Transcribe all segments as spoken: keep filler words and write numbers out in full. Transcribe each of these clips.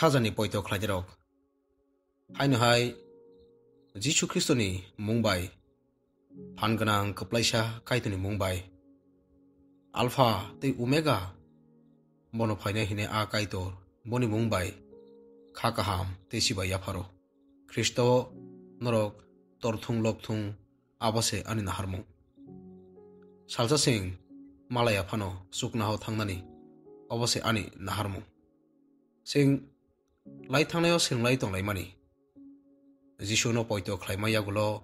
Khajani poito khlainirok. Haino hai Jisu Khristoni mung bai, phan gwnang kwplaisa Kaitorni mung bai, Alpha tei Omega, bono phainai hwnwi a Kaitor, boni mung bai kha kaham tei sibai yapharo. Khristo norok torthung lokthung, abo se ani naharmung. Salsa sing malaya phano chuknohao thangnani, obo se ani naharmung. Sing lai thangnaio sing lai tonglaimani. Jisuno poito khlaima yagulo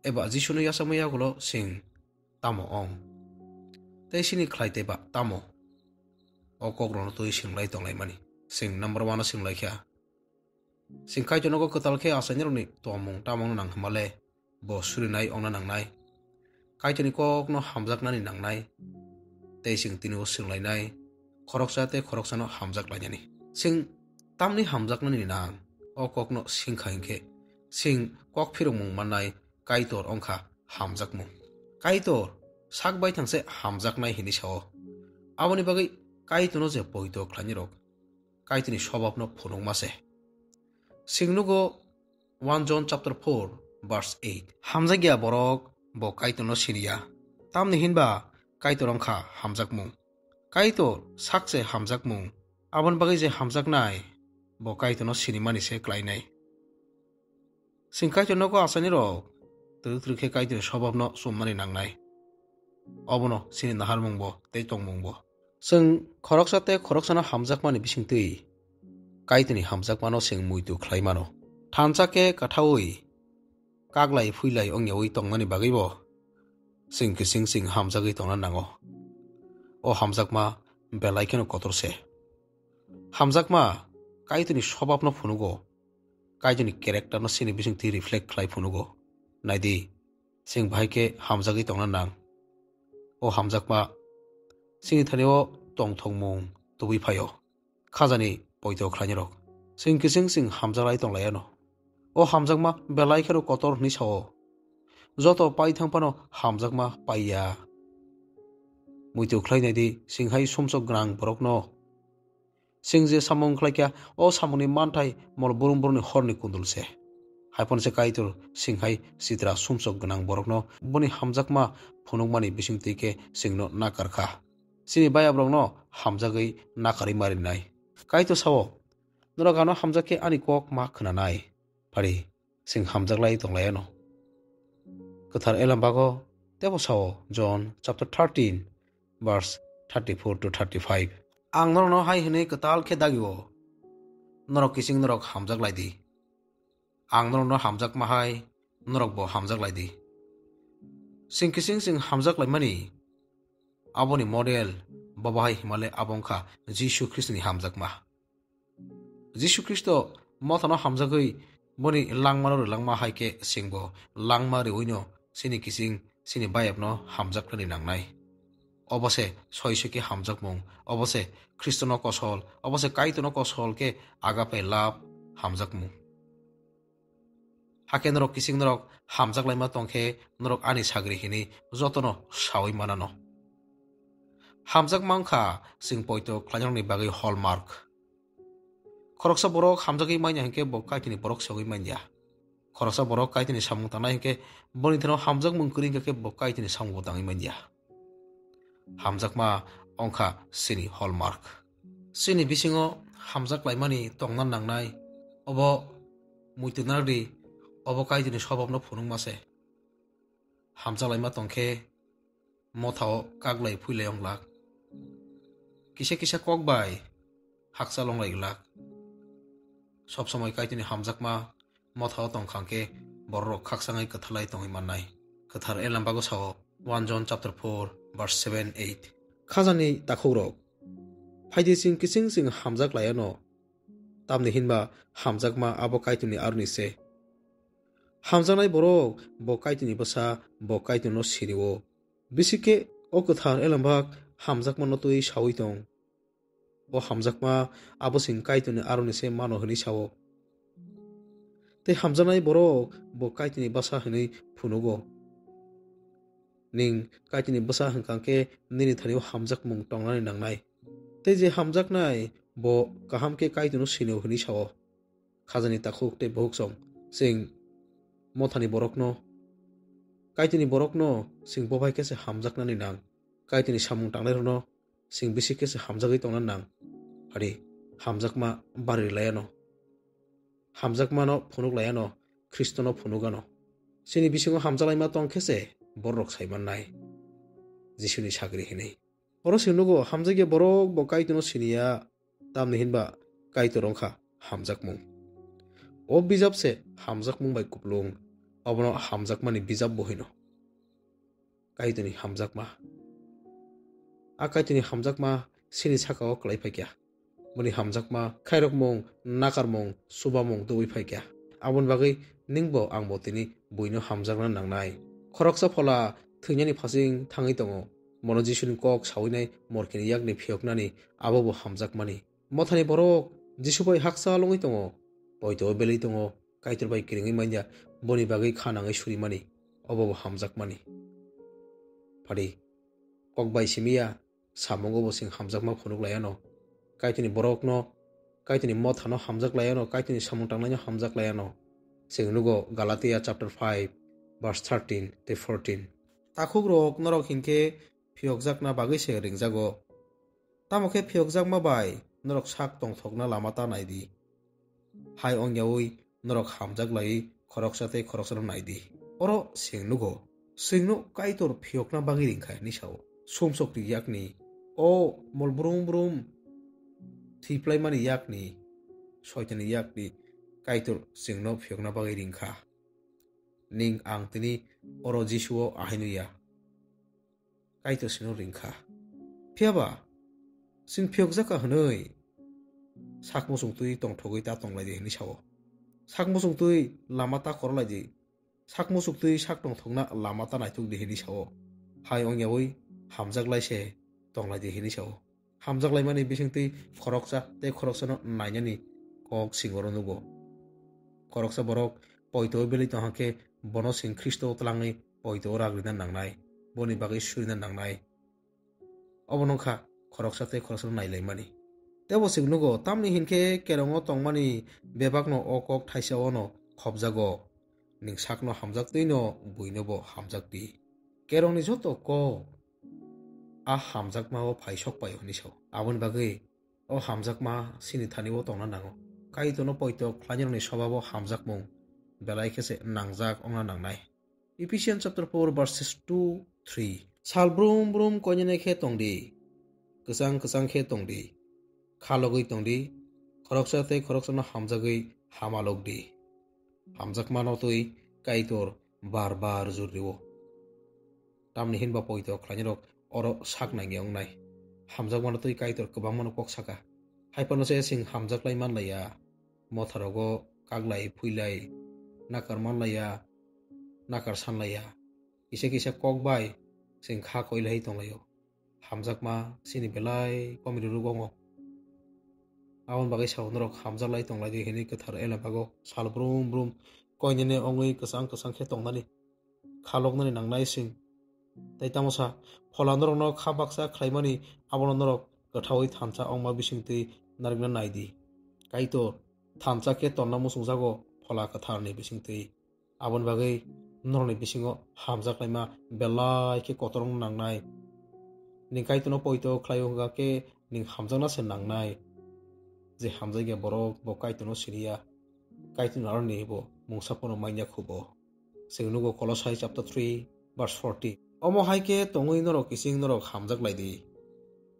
eba Jisuno yachakma yagulo sing tamo ong? Tei sini khlai tei ba tamo? O kokrokno twi sing lai tonglaimani. Sing number one o sing lai kha. Sing Kaitor nogo kwtal khe achainirokni tongmung tamungno nang hwnmale bo surinai ongna nangnai. Kaitorni kokno hamjaknani nangnai. Tei sing tini o swnglainai, khoroksa tei khoroksano hamjak lainani. Sing tamni hamjaknani nang? O kokno singkha hinkhe sing kok phirokmung mannai Kaitor ongkha hamjakmung. Kaitor sak baithang se hamjaknai hinwi sao. Aboni bagwi Kaitorno je poito khlainirok Kaitorni sobabno phunukma se. Sing nugo one John chapter four verse eight. Hamjakya borok bo Kaitorno siniya. Tamni hinba Kaitor wngkha hamjakmung. Kaitor sakse hamjakmung. Aboni bagwi je hamjaknai bo Kaitorno sinimani se klainai. Sing Kaitor nogo achainirok twrwk twrwk khe Kaitorni sobabno chumnani nangnai. Obono sini naharmungbo tei tongmungbo. Chwng khoroksa tei khoroksano hamjakmani bisingtwi Kaitorni hamjakmano chwng muitu khlai mano. Thansa khe kwthaui kaglai phuilai ongyaui tongnani bagwibo chwng kising chwng hamjagwi tongna nango. O hamjakma belai kheno kotor se. Hamjakma Kaitorni sobabno phunugo, Kaitorni characterno chini bisingtwi reflect khlai phunugo. Naidi, chwng bahai khe hamjagwi tongna nang. O hamjakma chini thani-o tongthokmung tubui phaio. Khajani poito khlainirok, chwng kising chwng hamjaklai tonglaiyano. O hamjakma belai kheno kotor hwnwi sao. Joto paithang phano hamjakma paiya. Muitu khlai naidi, chwng hai sumsok gwnang borokno. Chwng je samung khlaikha, o samungni manthai mol burum burumni horni kundul se. Hai phano se Kaitor chwng hai sitra sumsok gwnang borokno boni hamjakma phunukmani bisingtwi khe chwngno nakar kha. Chini bayabrokno hamjagwi nakarwi marinai. Kaitor sao, "Norok ano hamjak khe ani kok ma khwnanai." Phari, chwng hamjaklai tonglaiyano. Kwthar Elam bago tebo sao, John chapter thirteen, verse thirty-four to thirty-five. Ang norokno hai hwnwi kwtal khe dagio, norok kiching norok hamjak lai di. Ang norokno hamjakma hai norokbo hamjak lai di. Chwng kiching chwng hamjak laimani aboni model bobo hai himale abo wngkha Jisu Khristoni hamjakma. Jisu Khristo mothano hamjagwi boni langmano rwlangma hai khe chwngbo langma rwino chini kiching chini bayapno hamjaknani nangnai. Obo se soi soi khe hamjakmung, obo se Khristono kosol, obo se Kaitorno kosol khe agape love hamjakmung. Hakhe norok kiching norok hamjak laima tong khe norok ani sagri hinwi jotono saui manano. Hamjakma wngkha chwng poito khlainarokni bagwi hallmark. Khoroksa borok hamjagwi manya hinkhe bo Kaitorni borok se wngwi manya. Khoroksa borok Kaitorni samung tangnai hinkhe boni thani hamjakmung kwrwi wngkha khe bo Kaitorni samungbo tangwi manya. Hamjakma wngkha chini hallmark. Chini bisingo hamjak laimani tongna nangnai, obo muitu narwkdi, obo Kaitorni sobabno phunukma se. Hamjak laima tong khe mothao kaglai phuilai ong glak. Kisa kisa kok bai hakchal ong lai glak. Sob somoi Kaitorni hamjakma mothao tong kha khe bororok khakchangwi kwthalai tongwi mannai. Kwthar Elam bago sao, one John chapter four verse seven, eight. Khajani takhukrok, phaidi chwng kiching chwng hamjak laiano, tamni hinba hamjakma abo Kaitorni aroni se. Hamjaknai borok bo Kaitorni bwsa, bo Kaitorno sini-o. Bisi khe o Kwthar Elam bak hamjakmano twi saui tong. O hamjakma abo chwng Kaitorni aroni se mano hwnwi sao. Tei hamjaknai borok bo Kaitorni bwsa hwnwi phunugo. Ning Kaitorni bwsa hwnkha khe nini thani-o hamjakmung tongnani nangnai. Tei je hamjaknai bo kaham khe Kaitorno sini-o hwnwi sa-o. Khajani takhuk tei bukhuk song, chwng mothani borokno, Kaitorni borokno chwng bo bai khe se hamjaknani nang. Kaitorni samung tangnairokno chwng bisi khe se hamjagwi tongna nang. Phadi, hamjakma bari laiano. Hamjakmano phunuk laiano, Khristono phunuk ano. Chini bisingo hamjalaima tong khe se bororok sai mannai. Jisuni sagri hwnwi. Oro se nugo, hamjakya borok bo Kaitorno siniya, tamni hinba Kaitor wngkha hamjakmung. O bijap se hamjakmung bai kuplung, obono hamjakmani bijap bo hino. Kaitorni hamjakma. A Kaitorni hamjakma sini saka-o kwlai phaikya. Boni hamjakma khairokmung, nakarmung, chubamung tubui phaikya. Aboni bagwi ningbo angbo tini buino hamjakna nangnai. Khoroksa phola thwinani phasing thangwi tongo. Bono Jisuni kok sawinai morkini yakni phiyoknani abobo hamjakmani. Mothani borok Jisu bai hakchal wngwi tongo. Poito belwi tongo. Kaitor bai kiringwi manya, boni bagwi kha nangwi surimani, obo bo hamjakmani. Phadi, kok bai simiya, samungo bo chwng hamjakma phunuk laiano. Kaitorni borokno, Kaitorni mothano hamjak laiano, Kaitorni samung tangnaino hamjak laiano. Chwng nugo Galatia chapter five, verse thirteen tei fourteen. Takhukrok, norok hinkhe phiyokjakna bagwi se ringjago. Tamo khe phiyokjakma bai norok sak tongthokna lama ta nai di. Hai wngyaui norok hamjak laiwi khoroksa tei khoroksano nai di. Oro chwng nugo, chwngno Kaitor phiyokna bagwi ringkha hinwi sao. Sumsokni yakni, o mol brum brum thwiplaimani yakni, soitanni yakni Kaitor chwngno phiyokna bagwi ringkha. Ning ang tini oro Jisuo ahai nuya. Kaitor sino ringkha. Phiyaba, chwng phiyokjaka hwnwi sak muchung twi tongthogwi ta tonglai di hwnwi sao. Sak muchung twi lama ta korolai di. Sak muchung twi sak tongthokna lama ta naituk di hwnwi sao. Hai wngyaui hamjak lai se tonglai di hwnwi sao. Hamjak laimani bisingtwi khoroksa tei khoroksano nainani kok singoro nugo. Khoroksa borok poito belwi tongha khe bono chwng Khristo twlangwi poito rag rina nangnai, boni bagwi surina nangnai. Obo wngkha khoroksa tei khoroksano nailaimani. Teibo chwng nugo, tamni hinkhe kerongo tongmani bebakno o kok thaisa-ono khopjago, ning sakno hamjak twino buinobo hamjak di. Kerongni joto kok a hamjakmao phai sok pai hwnwi sao. Aboni bagwi o hamjakma chini thani-o tongna nango. Kaitorno poito khlainarokni sobabo hamjakmung belai khe se nangjak wngna nangnai. Ephesians chapter four verses two, three. Sal brum brum koinene khe tong di, kwchang kwchang khe tong di, khalogwi tong di, khoroksa tei khoroksano hamjagwi hamalok di. Hamjakmano twi Kaitor bar bar jur rio. Tamni hinba poito khlainarok oro sak nangya wngnai. Hamjakmano twi Kaitor kwbangmano kok saka. Hai phano se chwng hamjak lai man laiya. Motharogo kaglai, phuilai, nakar man laiya, nakar san laiya. Kisa kisa kok bai chwng kha koi lai tong laio. Hamjakma chini belai komirwrwk wngo. Aboni bagwi sao norok hamjak lai tong lai di hwnwi kwthar Elabago sal brum brum koinene wngwi kwchang kwchang khe tongnani khaloknani nangnai chwng. Tei tamo sa, Phola norokno kha baksa khlaimani abono norok kwthaui thansa wngma bisingtwi narwkna nai di. Kaitor thansa khe tonna muchungjago Phola Kwtharni bisingtwi. Aboni bagwi norokni bisingo hamjak laima belai khe kotor wngna nangnai. Ning Kaitorno poito khlai-o hwnkha khe ning hamjakna se nangnai. Je hamjakya borok bo Kaitorno siniya, Kaitorni aroni bo mungsa phano manya khubo. Chwng nugo Kolosai chapter three verse forty. Omo hai khe tongwi norok kiching norok hamjak lai di.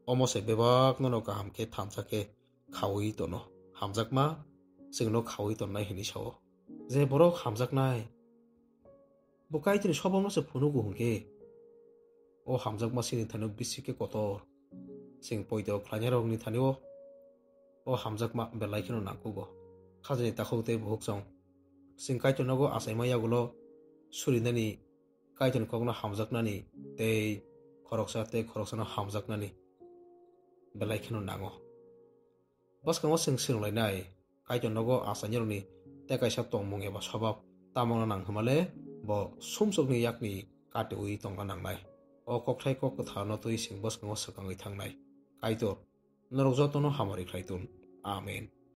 Omo se bebak norok kaham khe thansa khe khaui tono. Hamjakma chwngno khaui tonnai hwnwi sao. Je borok hamjaknai, bo Kaitorni sobamno se phunugo hwnkhe, o hamjakma chini thani-o bisi khe kotor. Chwng poito khlainarokni thani-o o hamjakma belai kheno nangkukgo. Khajani takhuk tei bukhuk chong. Chwng Kaitor nogo achaima yagulo surinani, Kaitorni kokno hamjaknani tei khoroksa tei khoroksano hamjaknani belai kheno nango. Bwskango chwng swrwnglainai, Kaitor nogo achainirokni tei kaisa tongmung eba swbab tamo wngna nang hwnmale bo sumsokni yakni katiui tongna nangnai. O kokthai kok kwtharno twi chwng bwskango swkangwi thangnai. Kaitor norok jotono hamari khlai tun. Amen.